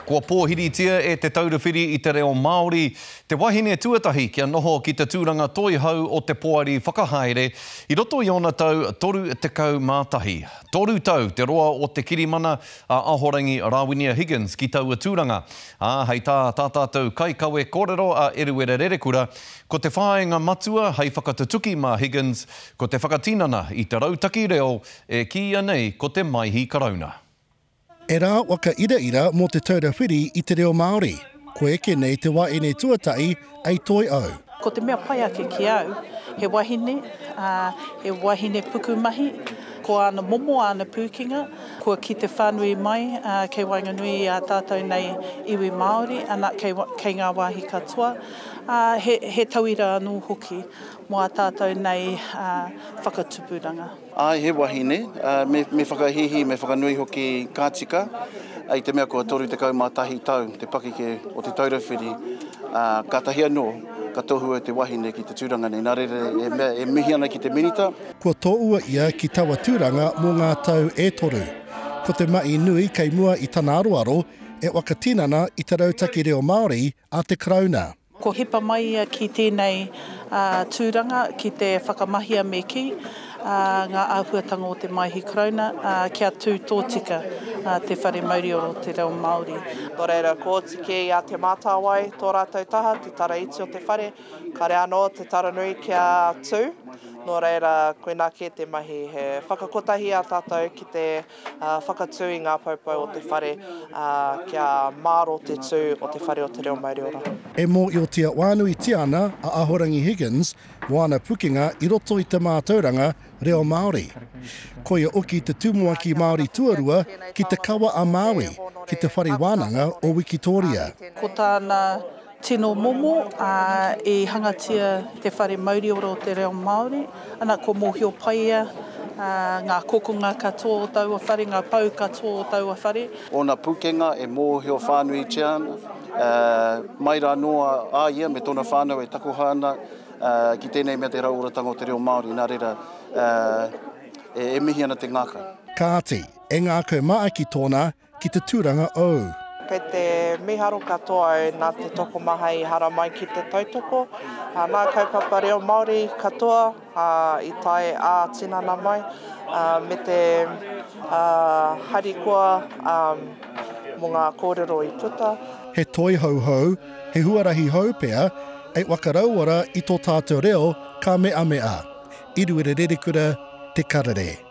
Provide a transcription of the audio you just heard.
Kua pōhiritia e Te Taura Whiri i te Reo Māori te wahine tuatahi kia noho ki te tūranga toihau o te poari whakahaere i roto i ōna tau 31. Toru tau te roa o te kirimana a Ahorangi Rawinia Higgins ki taua tūranga, ā, hei tā tā tātou kaikawe kōrero a Eruera Rerekura, ko te whāinga matua hei whakatutuki mā Higgins ko te whakatinana i te rautaki reo e kīia nei ko te Maihi Karauna. E rā waka iraira mō Te Taura Whiri i te Reo Māori. Kua eke nei te waeine tuatahi ei toi au. Ko te mea pai ake ki au, he wahine, ā, he wahine pukumahi, ko āna momo, āna pūkenga, kua kite whānui mai, ā, kei waenganui i ā tātou nei iwi Māori, ana, kei, kei ngā wāhi katoa, ā, he, he tauira anō hoki mō ā tātou nei, ā, whakatupuranga. Āe, he wahine, me whakahīhī, me whakanui hoki ka tika, i te mea kua 31 tau te pakeke o Te Taura Whiri, ā, kātahi anō ka tohua te wahine ki te tūranga nei. Nā reira, he mea e mihi ana ki te Minita. Kua tōua ia ki taua tūranga mō ngā tau e toru. Ko te mahi nui kei mua i tana aroaro e whakatinana i te rautaki reo Māori a te Karauna. Kua hipa mai ia ki tēnei tūranga ki te whakamahia me kī, ngā āhuatanga o te Maihi Karauna kia tū tōtika te whare mauriora o te reo Māori. Nō reira, kua oti kē i a Te Mātāwai tō rātou taha, te tara iti o te whare, kāre anō te tara nui kia tū. Nō reira, koinā kē te mahi, he whakakotahi a tātou ki te whakatū i ngā poupou o te whare, ā, kia mārō te tū o te whare o te reo mauriora. E mōhiotia whānuitia ana a Ahorangi Higgins mō ana pukenga i roto i te mātauranga reo Māori. Koia hoki te tumuaki Māori tuarua ki Te Kawa a Māui, ki Te Whare Wānanga o Wikitōria. Ko tāna Tino momo, ā, i hangatia te whare mauriora o te reo Māori, ana, kua mōhio pai ia, ā, ngā kokonga katoa o taua whare, ngā pou katoa o taua whare. Ōna pūkenga e mōhio whānuitia ana, ā, mai rā anō a ia me tōna whānau e takoha ana, ā, ki tēnei mea te rauoratanga o te reo Māori, nā reira, ā, e mihi ana te ngākau. Kāti, e ngākau māaki tōna ki te tūranga ou. Kei te miharo katoa au nā te tokomaha i haramai ki te tautoko. Nā kaupapa reo Māori katoa i tae ā-tinana mai, me te harikoa mō ngā kōrero i puta. He toihau hou, he huarahi hou pea, ei whakarauora i tō tātou reo ka meamea. Iruere Rerekura, Te Karere.